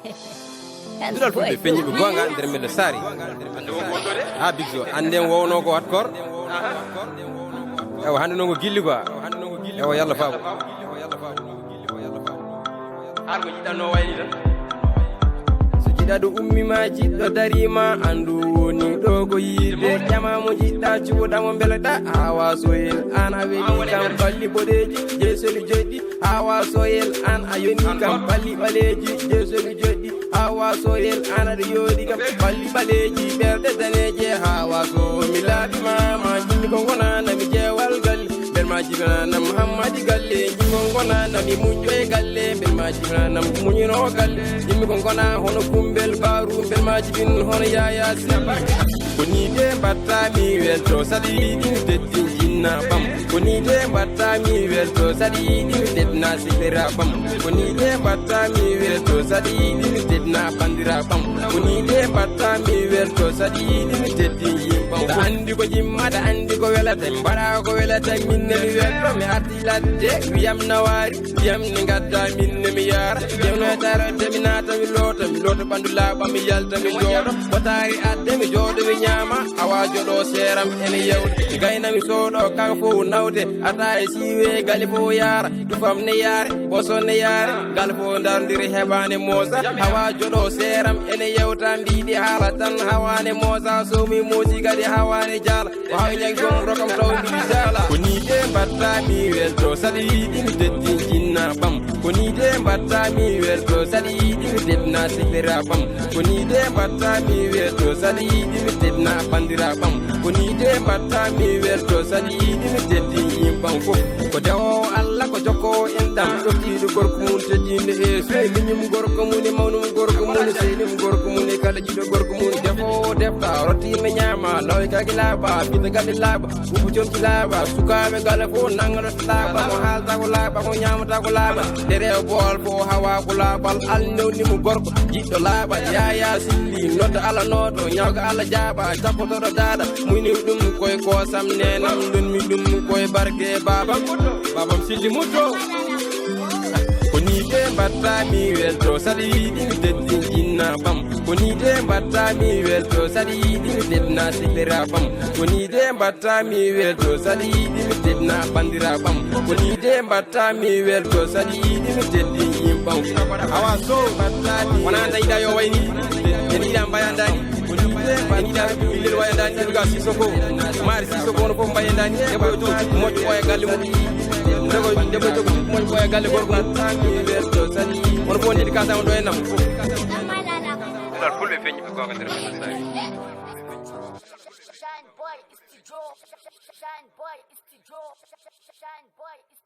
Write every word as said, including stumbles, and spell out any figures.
Duɗal fulɓe feññiɓe goonga nder Mello Saari. Ha Big Zo, annden wowno ko wat koor. Ewa, hannde noon ko gilli quoi. Ewa, yalla faabo. Har ko jiɗanno wayni tan. So jiɗaɗo ummi ma, jiɗɗo dari ma, anndu woni ɗo ko yiide. Ƴama mo jiɗɗa, cuuɗa mo mbeleɗa, awa soyel, an a weli kam balli boɗeeji, jeesoli joɗɗi. Hawa soyel, an a yoni kam balli ɓaleeji, jeesoli joɗɗi. Hawa soyel, an aɗa yooɗi kam balli ɓaleeji, ɓerɗe daneeje. Hawa so mi laaɓi ma, ma jimmi ko ngonana mi jeewal galle. Ɓer ma jibinana Muhammadi galle, jimmi ko ngonana mi muñƴo e galle. Ɓer ma jibinana muñino galle, jimmi ko ngona hono kumbel baaru. Ɓer ma jibin hono yaya sirri. Ko ni de mbatta mi welto, saɗa yiɗi mi teddin jinna ɓam. Ko ni de mbatta mi welto, saɗa yiɗi mi teddina sifira ɓam. Ko ni de mbatta mi welto, saɗa yiɗi mi teddina bandira ɓam. Ko ni de mbatta mi welto, saɗa yiɗi mi teddin yimɓam. Ɗa andi ko jimma, ɗa andi ko welata, mbaɗa ko welata, min ne mi welto, mi arti ladde, wiyam na waari. Ndiyam ne ngadda min ne mi yaara. Ndiyam no e taara de mi naata mi loota. Mi loota ɓandu laaɓa mi yalta mi jooɗo. Ko taari adde mi jooɗo mi ñaama. Awa joɗo seeram ene yewde. Gayna mi sooɗo kaka fof nawde. Ata e siiwe gali fof yaara. Dufam ne yaare, boso ne yaare. Gal fof ndarndiri heɓaani moosa. Awa joɗo seeram ene yewta mbiɗi haala tan hawaani moosa. So mi moosi kadi hawaani jaala. Waawi ñaŋ jom rokam taw mbiɗi jaala. Ko ni de mbatta mi welto, saɗa yiɗi mi teddin jinna ɓam. Ko ni de mbatta mi welto, saɗa yiɗi mi teddina sifira ɓam. Ko ni de mbatta mi welto, saɗa yiɗi mi teddina bandira ɓam. Ko ni de mbatta mi welto, saɗa yiɗi mi teddin yimɓam fof. Ko dewo Allah ko jokko en ɗam. Ɗoftiiɗo gorko mum teddinde e suuɗi miñum gorko mum e mawnum gorko mum e seynum gorko mum e kala jiɗo gorko mum. Defo defta rotti mi ñaama, lawi kaki laaɓa, fita kaki laaɓa. Ɓuuɓu comci laaɓa, sukaaɓe gala fof nannga ɗo laaɓa, ko haalta ko laaɓa, ko ñaamata ko laaɓa. Nde rew bool fof hawa ko laaɓal, alnewni mo gorko, jiɗɗo laaɓal. Yaya silli, nodda Allah nooto, ñawka Allah jaaɓa, cappotoɗo daaɗa, muyni ɗum koye koosam, nenam, ɗum mi ɗum koye barke baabam. Baabam silli mutto. Ko ni de mbatta mi welto, saɗa yiɗi mi teddin jinna ɓam. Ko ni de mbatta mi welto, saɗa yiɗi mi teddina sifira ɓam. Ko ni de mbatta mi welto, saɗa yiɗi mi teddina bandira ɓam. Ko ni de mbatta mi welto, saɗa yiɗi mi teddin yimɓam. Awa so mbatta mi wona dañɗa yo wayni. En yiɗa mbayandani. Ko ni de mbatta en yiɗa billel wayandani. Ɗuga Sisoko. Mari Sisoko, on fof mbayandani. Debbo yo to moƴƴo ɓooya galle mum. Debbo, debbo yo to moƴƴo ɓooya galle gorko mum. On fof ndedi kasama ɗo e nam. Ɗal fulɓe feññi ko goonga nder men. Shine boy, it's the job. Shine boy, it's the job. Shine boy, it's